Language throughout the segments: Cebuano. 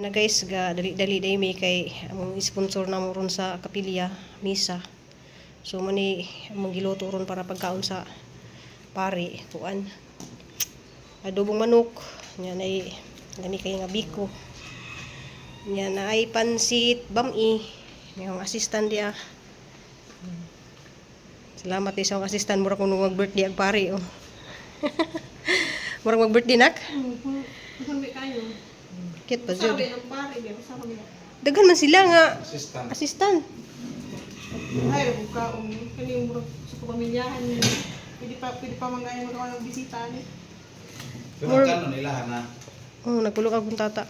Na guys, ga dali-dali day mi kay among sponsor namo ron sa kapilya, misa. So mani among giluto ron para pagkaon sa pari, kuan. Adobong manok, nya nay lami kay nga biko. Nya na ay pansit bami. Yung assistant dia. Salamat sa akong assistant, mura ko nung mag-birthday ang pari oh. Murag mag-birthday nak. Kayo. Cute pa jud. Sabi ng pare, di ba? Sabi niya. Daghan man sila nga Assistant. assistant. Ay, buka kani murag sa pamilyahan ni. Pwede pa mangayon mo ng bisita ni. Pero kano nila na? Oh, nagpulog akong tata.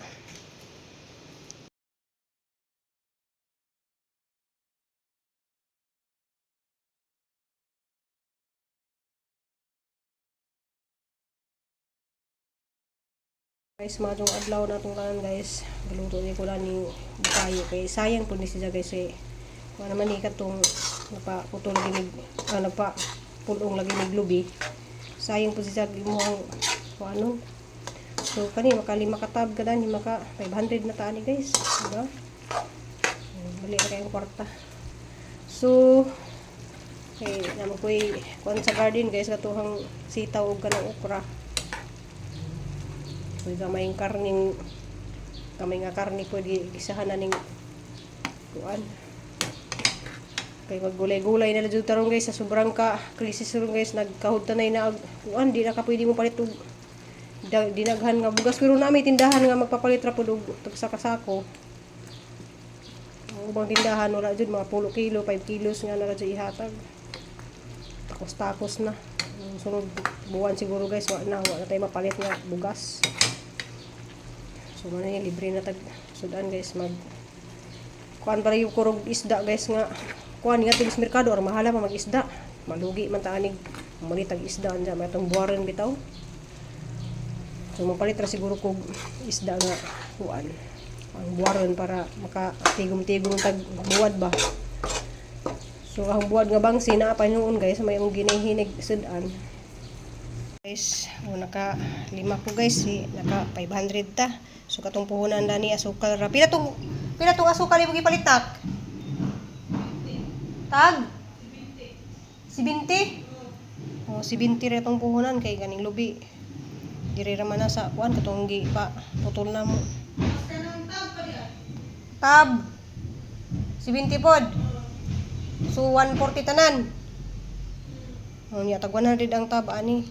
Guys, mga adlaw na itong kanan guys. Galuto ni ko lang ni bukayo. Kay sayang po ni siya guys eh. Wala naman ni katong nagpaputo lagi ni nagpapulong lagi ni glubi. Sayang po siya mo ang kung ano. So kani maka lima ka tab kada ni maka 500 na taan ni guys, diba? Bali na kayong kwarta. So kay naman ko'y kuan sa garden guys katuhang sitaw ug kanang okra. Kuy gamay karning gamay nga karne pwede gisahan na ning kuan. Kay maggulay-gulay na lang jud tarong guys sa sobrang ka krisis ron guys, nagkahod tanay na og kuan, di na ka pwede mo palit og dinaghan nga bugas, pero na may tindahan nga magpapalit ra pud og tag sa kasako. Ang ubang tindahan wala jud, mga pulo kilo, 5 kilos nga na ra jud ihatag. Takos-takos na. Ang sunod buwan siguro guys, wa na tayo mapalit nga bugas. So man ni libre na tag sudan guys, mag kuan para yung kurog isda guys nga kuan nga tulis merkado or mahala pa mag isda. Malugi man ta anig mulit tag isda anja may atong buwaron bitaw. So mapalit ra siguro kog isda nga kuan. Ang buwaron para makatigom-tigom tag buwad ba. So ang buwad nga bangsi naa pa noon guys, may ang ginahinig sudan. Guys, o naka lima ko guys, si naka 500 ta. So katong puhunan dani asukal ra. Pila tong asukal imong gipalit tak? Tag? 70. Oh, 70 ra tong puhunan kay ganing lubi. Diri ra man na sa kuan katong gi pa putol na mo. Tab. 70 pod. So 140 tanan. Oh, niya tag 100 ang tab ani.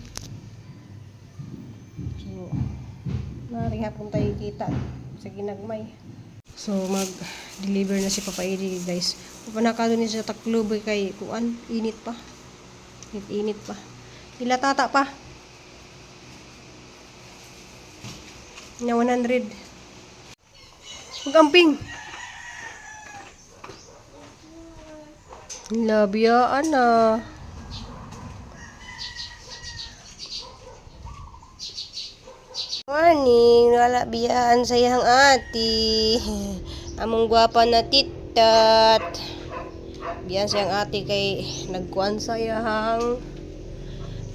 So narihapon tayo kita sa ginagmay. So mag-deliver na si Papa Edi guys. Papanakado ni sa Tacloban kay kuan, init pa. Init, init pa. Ila tata pa. Na 100. Magamping. Labiyaan na. Morning, wala biyaan sa iyang ati. Among gwapa na titat. Biyan siyang ate kay nagkuan sa iyang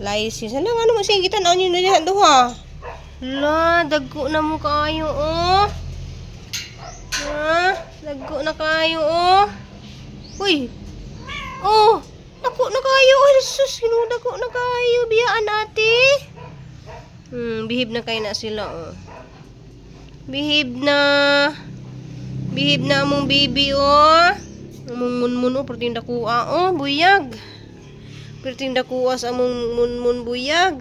license. Ano nga naman siya kita na na diyan duha. La, dagko na mo kaayo oh. Ha? Dagko na kaayo oh. Uy. Oh, dako na kaayo. Ay, sus, dako na kaayo biyaan ate. Bihib na kay na sila oh. Bihib na. Bihib na among baby oh. Among munmun oh, perting dakuha oh, buyag. Perting dakuha sa among munmun buyag.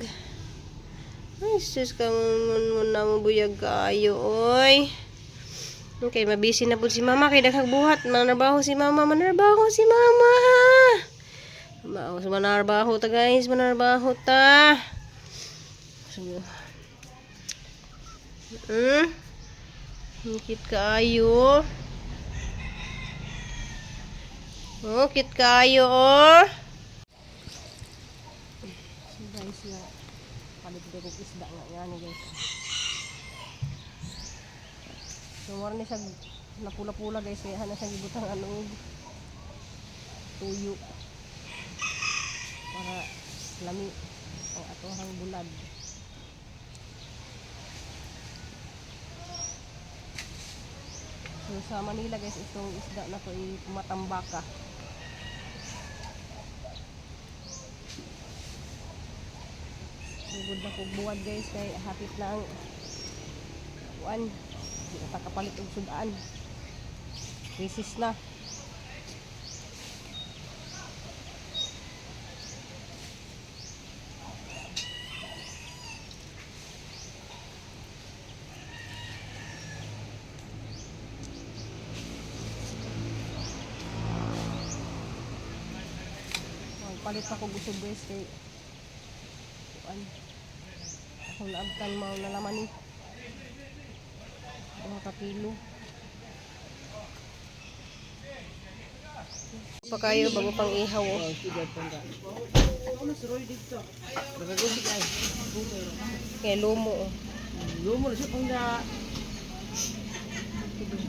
Ay, sus ka munmun na mo buyag kaayo oy. Okay, mabisi na po si mama kay daghang buhat. Manarbaho si mama, manarbaho si mama. Mao, manarbaho ta guys, manarbaho ta. So, Cute kaayo. Oh, cute kaayo oh. So guys, na palit ko kog isda nga nga ni guys. So mura ni siya napula-pula guys, kaya na siya gibutang ano tuyo para lami ang atohang bulad. So sa Manila guys, itong isda na to ay matambaka. Sugod na kog buwad guys kay hapit na ang kuan. Di na ta kapalit og sudan. Crisis na. Magpalit pa kog usog guys kay kuan. Akong naabtan mao na laman ni. 2 ka kilo. Pa kayo bago pang ihaw oh. Kay lumo oh. Lumo na siya pang na.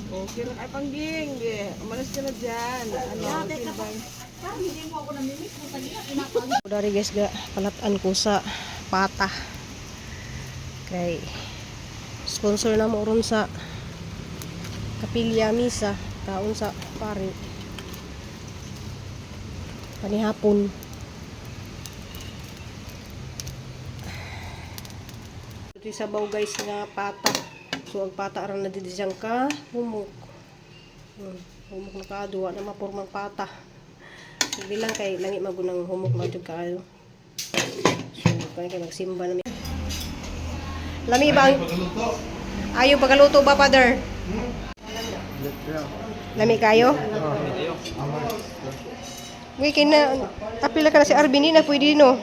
Okay lang. Ay, pangging. Eh, umalis ka na dyan. Ano, silbang. Dari guys ga palatan ko sa pata. Kay sponsor na mo ron sa Kapilya Misa kaon sa pare. Panihapon. Ito yung sabaw guys nga pata. So ang pata aron na didiyang ka humok. Humok na ka duwa na mapurmang pata. Bilang kay langi magunang humok na jud kaayo. So kani kay magsimba na mi. Lami ba ang Pagluto. ayo pagaluto ba, father? Lami kayo? Uy, kay na apila ka na si Arvin ni na pwede no.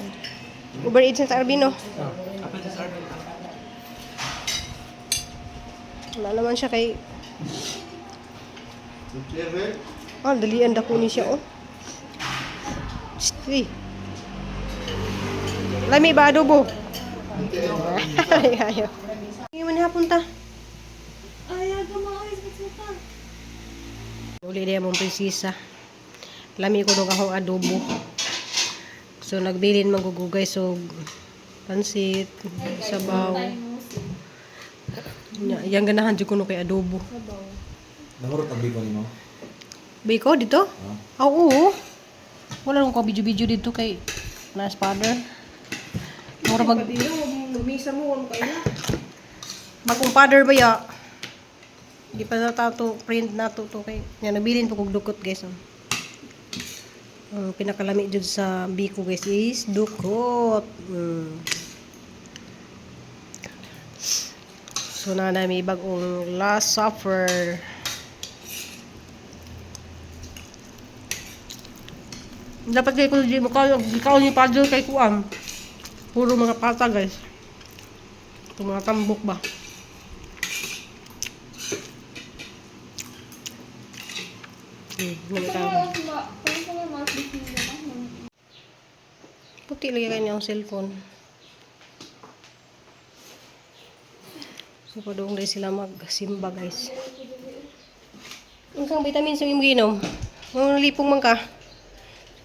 Uber Eats na sa Arvin no. Wala naman siya kay Ah, dalian dako ni siya oh. Shh, uy. Lami ba adobo? Ay, ayo. Hindi man hapon ta. Ay, aga maayos. Ba't pa? Uli niya mong prinsesa. Lami ko nung akong adobo. So, nagbilin magugugay. So, pansit, sabaw. Nya, yang ganahan jud ko no kay adobo. Namurot ang biko nimo. Biko dito? Ah. Ah, oo. Wala nung ko video-video dito kay Nas father. Mura mag Padino, lumisa mo. Huwag mo kayo na. bagong father ba ya? Di pa na tato print na to to kay. Nya nabilin po kog dukot guys. Oh. Ang pinakalami jud sa biko guys is dukot. So na may bagong last supper. Dapat kayo kung di mo kayo, ikaw ni Padre kay Kuam. Puro mga pata guys. Ito mga tambok ba? Ganito. Puti lagi kayo niyang cellphone. So, padung dahil sila magsimba guys. Ang kang vitamins yung imong ginom. Mga lipong man ka.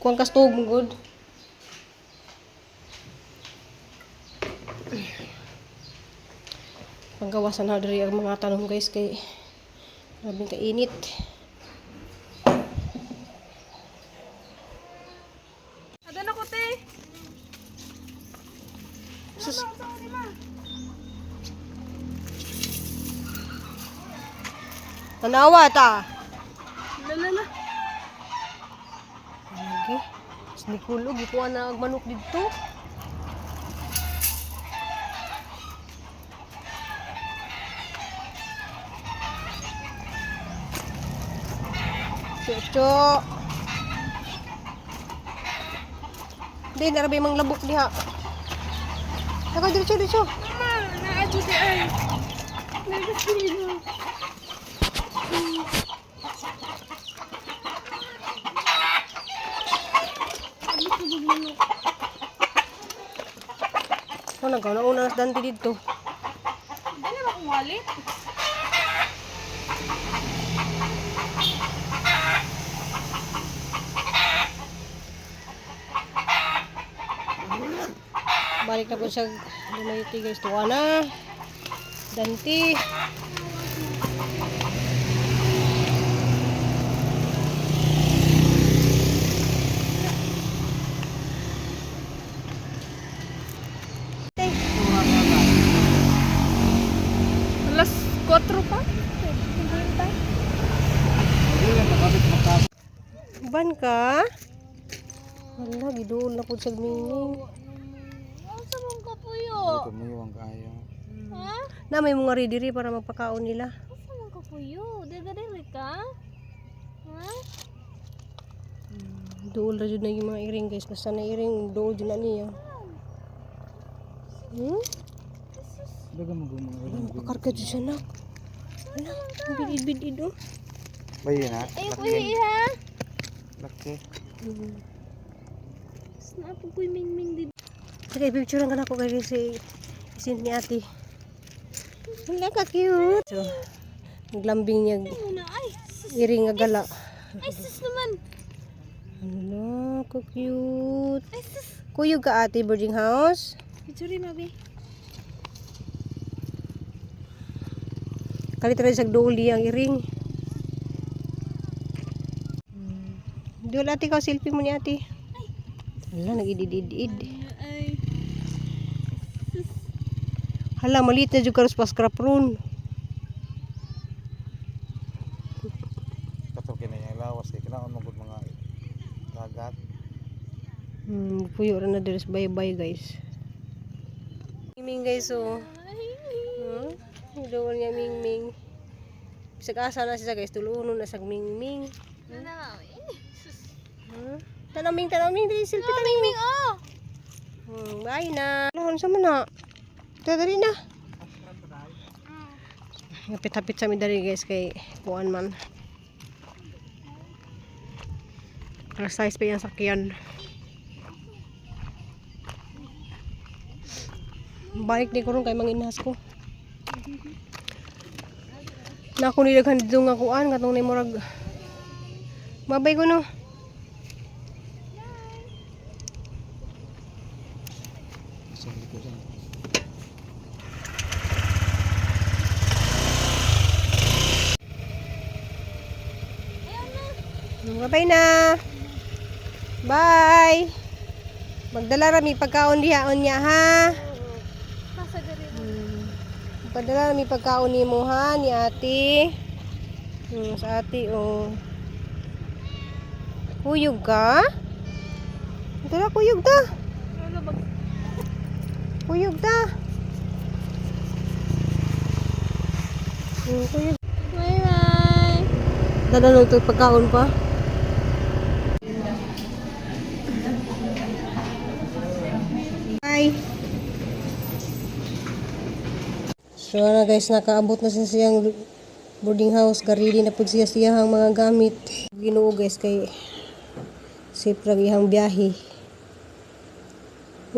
Kuang kastog mo good. Panggawasan na diri ang mga tanong guys kay grabing kainit. Ada na ko, te. Sus. Tanawa ta. Lalala. Okay. Snikulog ikuha na ang manok dito. Chucho. Hindi, narabi mang labok diha. Ako, diretso, diretso. Mama, naadyo si ay. Nagkasino. Oh, nagkauna-una na sa dante dito. Dala ba akong wallet? Balik na po siya lumayti guys. Tuwa na. Dante. ta. Ban ka? Wala, giduol na po sa mingming. Asa man ka puyo? Tumayuang kaayo. Ha? Na may mga diri para magpakaon nila. Asa man ka puyo? Dega-dili ka? Ha? Duol ra jud na yung mga iring guys. Basta na iring, duol jud na niya. Daga mo mga Makakarga jud siya nak. Wala, bidid-bidid oh. Bayi na. Ayaw ko ha? Laki. Snap ko mingming dito. Sige, picture ka na ko kay si isin ni ate. Wala ka cute. So, naglambing niya Muna ay. Sus, iring nga gala. ay sus naman. Ano, ka cute. Ay sus. Kuyog ka ate, boarding house. Picture mabi. Kalit rin sa duli ang iring. Duol ate ka, selfie mo ni ate. Wala, nag-idid-id. Ay. Hala, maliit na jud karos pa scrap ron. Kato kini ang lawas kay kinaon mo gud mga dagat. Puyo ra na diri sa bye-bye guys. Mingming guys oh. Doon niya mingming. Bisag asa na siya guys, tuluonon na sag mingming. Nana. Sus. Tanaw ming, tanaw ming, dili selfie ta mingming. Oh. Bye na. Ano sa man na? Tara dali na. Hapit-hapit sa mi dali guys kay kuan man. Alas 6 pa yung sakyan. Balik ni ko ron kay manginhas ko. Na ako ni daghan dito nga kuan katong ni murag. Mabay ko no. Sa likuran. Bye na. Bye. Magdala rami pagkaon diha unya ha. Nasa diri. Padala rami pagkaon nimo ha ni ate. Sa ate oh. Kuyog ka? Tara kuyog ta. Ano ba? Kuyog ta. Kuyog. Bye bye. Dala nung ito pagkaon pa. Bye. So na guys, nakaabot na siya siyang boarding house. Garili na pud siya siya ang mga gamit. Ginoo guys kay safe ra iyang biyahe.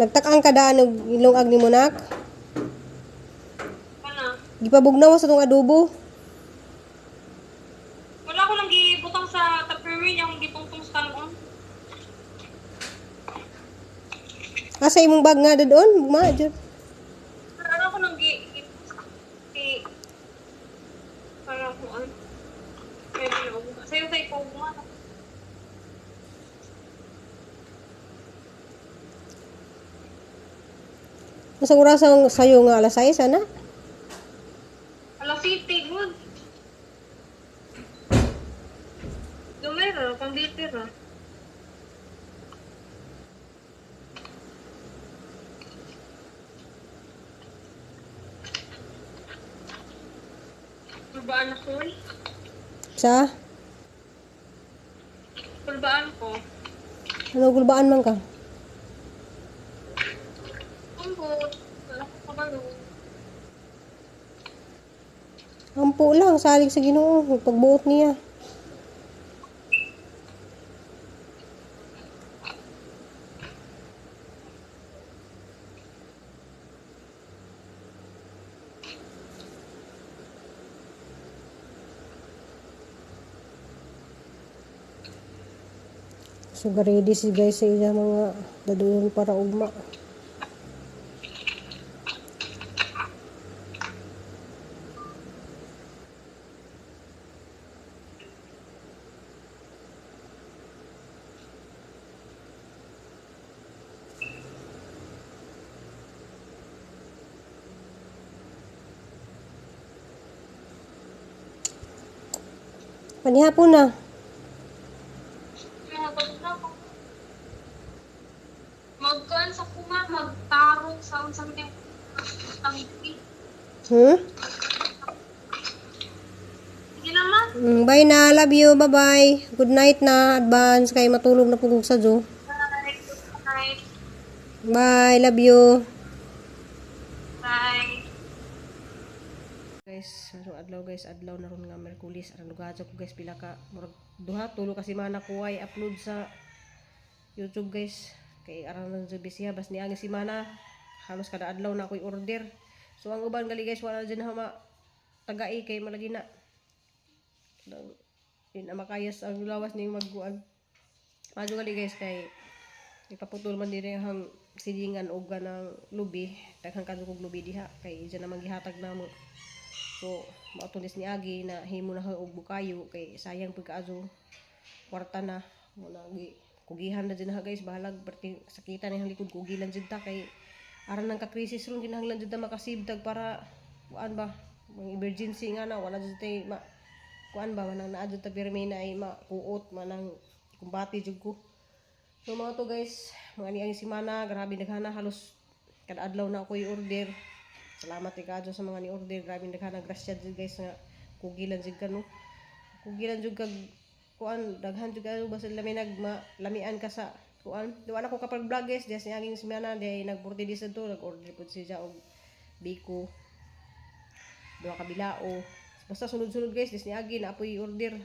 Nagtakang ka daan og ilongag ni Monak. Ano? Gipabugnaw sa tong adobo. Wala ko lang gibutang sa Tupperware yung gitungtong sa kanon. Asa imong bag nga doon? Bugma jud. Wala ko lang gi gi para ko an. Pwede na ugma. Sa'yo tayo ko ugma. Masang oras ang sayo nga alas 6 ana? Alas 7, good. Dumera, pang dito ra. Kulbaan ako eh. Sa Kulbaan ko. ano gulbaan man ka? Ambot. Wala ko kabalo. Ampo lang salig sa Ginoo pagbuot niya. So ready si guys sa iya mga daduyon para ugma. Panihapon na. Nagpagod ko. Magkuan sa kuma, magtarong sa unsang tangki. Sige na, ma. Bye na, love you, bye-bye. Good night na, advance kay matulog na pugog sa jo. Bye. Good night. Bye, love you. Bye. Guys, ano adlaw guys, adlaw na ron nga Merkulis. Aron lugadyo ko guys, pila ka murag duha tulo ka semana ko ay upload sa YouTube, guys. Kay aron lang jud busy bas niang semana halos kada adlaw na ako'y order. So ang uban gali guys, wala jud na ma tagai kay malagi na. Di na makayas ang lawas ning magkuan. Madyo gali guys kay ipaputol man diri ang silingan og ganang lubi, daghan kadto kog lubi diha kay diyan naman gihatag namo. So, mao ni agi na himo na og bukayo kay sayang pagkaazo kwarta na mo na gi kugihan na jud na guys, bahalag perti sakitan ang likod, kugilan jud ta kay aran nang ka-crisis ron, kinahanglan jud ta makasave tag para kuan ba, mga emergency nga na wala jud tay ma kuan ba, manang naa jud ta pirmi na ay makuot manang kumbati jud ko. So mga to guys, mga niang semana, grabe naghana, halos kada adlaw na ako i-order. Salamat kay kadyo sa mga ni-order, grabe naghana, grasya jud guys nga kugilan jud ka, no. Kugilan jud kag kuan, daghan jud kayo basta lami nag lamian ka sa kuan. Duwa na ko kapag vlog guys, diya sa niaging semana, diya nag 40 days to, nag-order pud siya og biko. Duha ka bilao. Basta sunod-sunod guys, dis niagi na apoy order.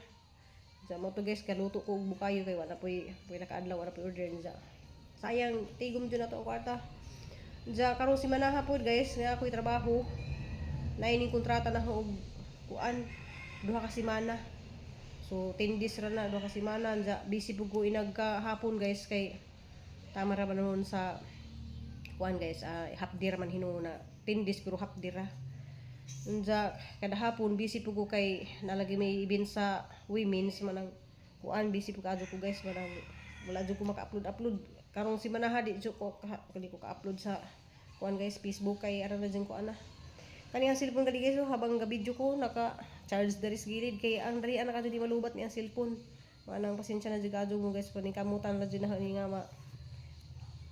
Sa mo to guys, kaluto ko og bukayo kay wala poy poy nakaadlaw, wala poy order niya. Sayang, tigom jud na to ang kwarta. Diya karon si Manaha pod guys, nga ako'y trabaho. Naining kontrata na og kuan, duha ka semana. So 10 days ra na, duha ka semana. Diya busy pud ko inag hapon guys kay tama ra ba noon sa kuan guys, half day ra man hinuon na 10 days pero half day ra. Unja kada hapon busy pud ko kay nalagi may event sa women's manang kuan, busy pud kaadto ko guys, manang wala jud ko maka-upload upload karong si Manaha, di jud ko ka, di ko ka-upload sa kuan guys, Facebook, kay aran na jud ko ana kani ang cellphone gali guys, oh, habang ga-video ko naka charge diri sa gilid kay ang diri ana kadto di malubat ni ang cellphone. Manang pasensya na jud kadto mo guys, paning kamutan ra jud na ni nga ma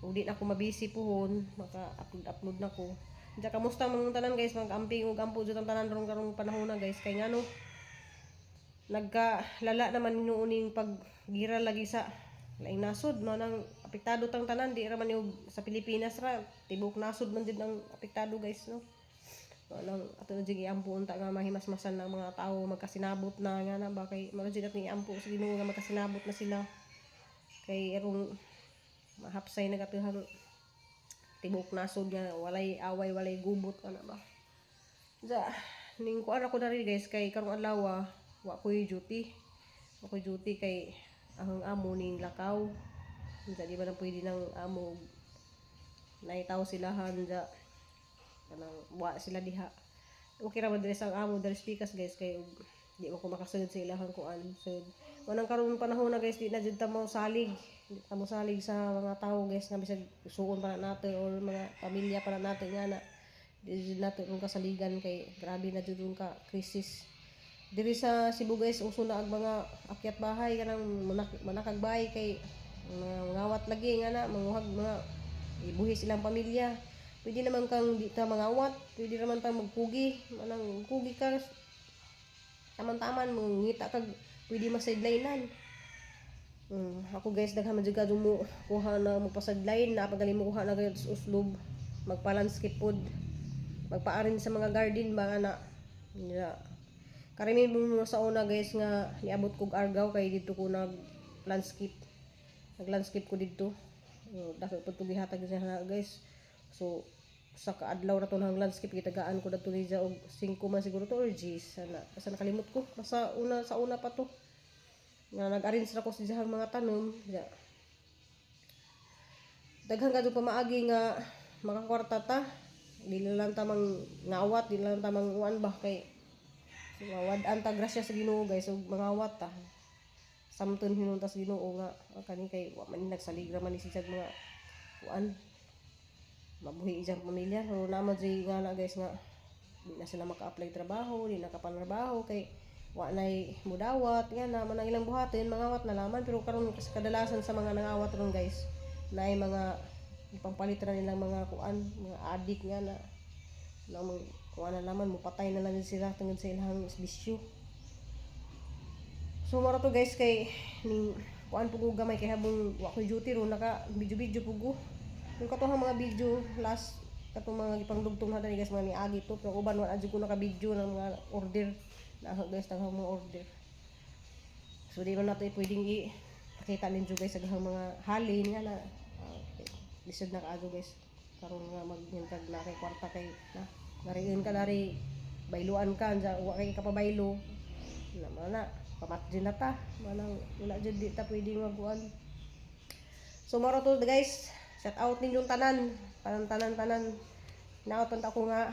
ug di na ako mabisi puhon maka upload upload na ko. Diya, kamusta man tanan guys, mag-amping ug ampo jud ang tanan rong karong panahon na guys, kay ngano nagkalala naman hinuoning paggira lagi sa laing nasod, manang apektado tang tanan, di ra man yung sa Pilipinas ra, tibok nasod man jud ang apektado guys, no. Manang ato na jud iampo unta nga mahimasmasan na ang mga tao, magkasinabot na nga na ba, kay mao jud ating iampo sa Ginoo nga magkasinabot na sila kay erong mahapsay na katuhang tibok nasod nga walay away, walay gubot ana ba. Ja, ning kuan ako dari guys kay karong adlaw wa koy duty. Wa koy duty kay ang amo ning lakaw. Unsa di ba na pwede ng amo naitaw sila ja kanang wa sila diha. Okay ra man diri sa amo diri pikas guys kay og di mo ko makasunod sa ilahang kuan. So manang karon panahon na guys, di na jud ta mo salig. Di ta mo salig sa mga tawo guys nga bisag suon pa na nato or mga pamilya pa na nato nga na. Di jud nato kung kasaligan kay grabe na jud ka crisis. Diri sa Cebu guys, uso na ang mga akyat bahay, kanang manakag bahay kay mga ngawat lagi nga na manguhag mga ibuhi silang pamilya. Pwede naman kang di ta mangawat, pwede naman tang magkugi, manang kugi ka taman-taman mangita kag pwede ma-sidelinean. Ako guys, daghan man jud kadto mo kuha na mo pa-sideline na pagaling mo kuha na gayud sa uslob, magpa-landscape pod, magpaarin sa mga garden ba nga na. Yeah. Karami mo sa una guys nga niabot kog Argao kay didto ko nag landscape. Nag-landscape ko didto. Dako pud ko gihatag sa guys. So sa kaadlaw ra to nang landscape, gitagaan ko dadto niya og 5 man siguro to or G sana, basta nakalimot ko, basta una sa una pa to nga nag-arrange ra ko sa diyang mga tanom ya. Daghan kadto pamaagi nga makakwarta ta, dili lang ta mang ngawat, dili lang ta mang uwan ba, kay mawad-an ta grasya sa Ginoo guys ug mangawat ta, samton hinunta sa Ginoo nga ang kani kay wa man ni nagsalig ra man ni siya mga kuan mabuhi iyang pamilya. So naman jud nga na guys nga di na sila maka-apply trabaho, di na kapanrabaho kay Wa nay mudawat nga na man ang ilang buhatin, mangawat na laman. Pero karon kasi kadalasan sa mga nangawat ron, guys, naay mga ipangpalit ra nilang mga kuan, mga adik nga na na mo kuan na laman, mupatay na lang sila tungod sa ilang bisyo. So mao to, guys, kay ning kuan pug gamay kay habang wa koy duty ron, naka video video pug ko. Yung katuhang mga video last katong mga gipangdugtong na dani, guys, mga niagi to, pero uban wa adyo ko naka video ng mga order na, guys, tanghang mga order. So di man nato pwedeng i pakita ninyo, guys, sa mga halin nga na lisod na kaayo, guys, karon nga maghintag na kay kwarta kay na nariin ka nari bayluan ka anja wa kay kapabaylo na mana na pamatjin na ta manang wala jud, di ta pwedeng magkuan. So mao to, guys, shout out ninyong tanan, tanan, tanan, tanan. Naoton ta ko nga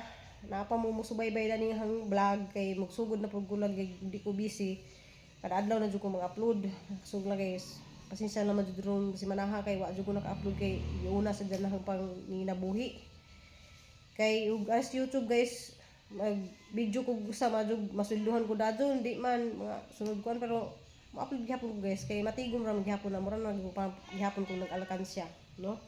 napa mo musubaybay na ning hang vlog kay magsugod na pud ko lang, di ko busy. Kada adlaw na jud ko mag-upload. So lang, guys, pasensya naman jud ron si manaha kay wa jud ko naka-upload kay giuna sa dyan na pang ninabuhi. Kay ug as YouTube, guys, mag video ko sa majug masweldohan ko dadon, di man mga sunod kuan, pero mo-upload gihapon ko, guys, kay matigom ra man gihapon na mura na gihapon kong nag-alkansya, no?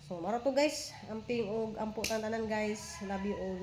So mao to, guys, amping og ampo tan tanan, guys. Love you all.